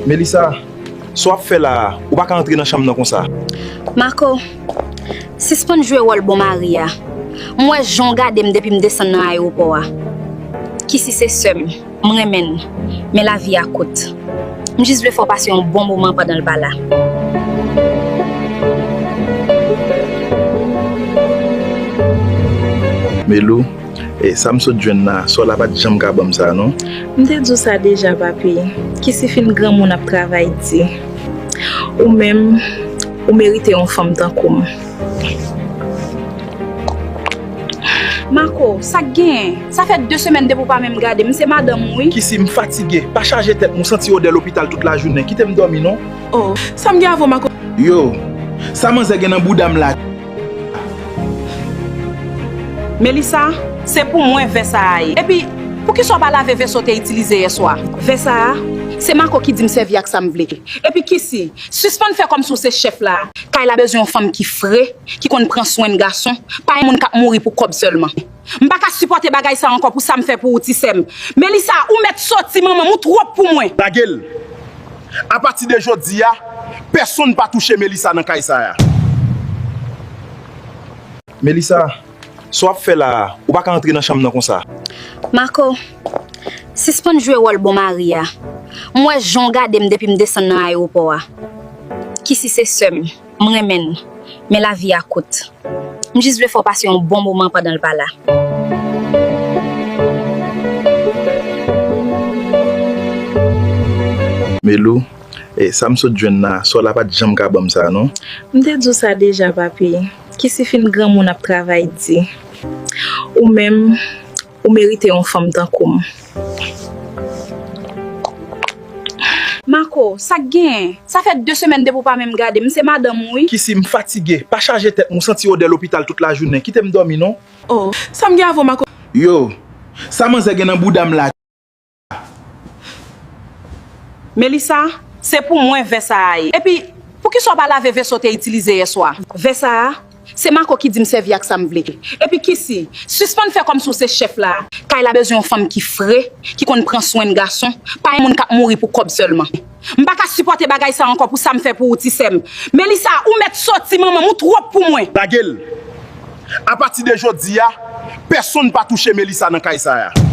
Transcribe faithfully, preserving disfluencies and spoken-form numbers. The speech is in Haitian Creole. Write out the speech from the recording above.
Melissa, sa w ap fè la a, ou pa ka antre nan chanm nan konsa. Marco, sispann jwe wòl bon mari a. M wè jan w gade m depi m desann nan ayewopò a. Kisi se sè m, m renmen l, men lavi a kout. M jis vle fè w pase yon bon moman pandan l pa la. Melou, e, sa m sot jwenn la, sò la pa t janm ka ban m sa, non. M te di w sa deja, papi. Kisi fin granmoun ap travay di. Ou menm, ou merite yon fanm tankou m. Marco, sa k genyen? Sa fè de semèn depi w pa menm gade m. Se madanm ou, wi. Kisi, m fatige. Pa chaje tèt mwen, w santi odè lopital tout lajounen. Kite m dòmi, non. Oh, sa m gen avè w, Marco? Yo, sa manzè gen nan bouda m la? Melissa, se pou mwen vè sa a ye. Epi, poukisa w pa lave veso w te itilize yèswa? Vè sa a, se Marco ki di m sèvi ak sa m vle. Epi Kisi, sispann fè kòmsi w se chèf la. Kay la bezwen yon fanm ki fre, ki konn pran swen gason, pa yon moun k ap mouri pou kòb sèlman. M pa ka sipòte bagay sa ankò pou sa m fè pou ou, ti sè m. Melissa, ou mèt soti, manman m, ou twòp pou mwen. Lage l. Apati de jodi a, pèsonn pa touche Melissa nan kay sa a. Melissa, sa w ap fè la a, ou pa ka antre nan chanm nan konsa. Marco, sispann jwe wòl bon mari a. M wè jan w gade m depi m desann nan ayewopò a. Kisi se sè m, m renmen l, men lavi a kout. M jis vle fè w pase yon bon moman pandan l pa la. Melou, e, sa m sot jwenn la, sò la pa t janm ka ban m sa, non. M te di w sa deja, papi. Kisi fin granmoun ap travay di. Ou menm, ou merite yon fanm tankou m. Marco, sa k genyen? Sa fè de semèn depi w pa menm gade m. Se madanm ou, wi. Kisi, m fatige. Pa chaje tèt mwen, w santi odè lopital tout lajounen. Kite m dòmi, non. Oh, sa m gen avè w, Marco? Yo, sa manzè gen nan bouda m la? Melissa, se pou mwen vè sa a ye. Epi, poukisa w pa lave veso w te itilize yèswa? Vè sa a, se Marco ki di m sèvi ak sa m vle. Epi Kisi, sispann fè kòmsi w se chèf la. Kay la bezwen yon fanm ki fre, ki konn pran swen gason, pa yon moun k ap mouri pou kòb sèlman. M pa ka sipòte bagay sa ankò pou sa m fè pou ou, ti sè m. Melissa, ou mèt soti, manman m, ou twòp pou mwen. Lage l. Apati de jodi a, pèsonn pa touche Melissa nan kay sa a.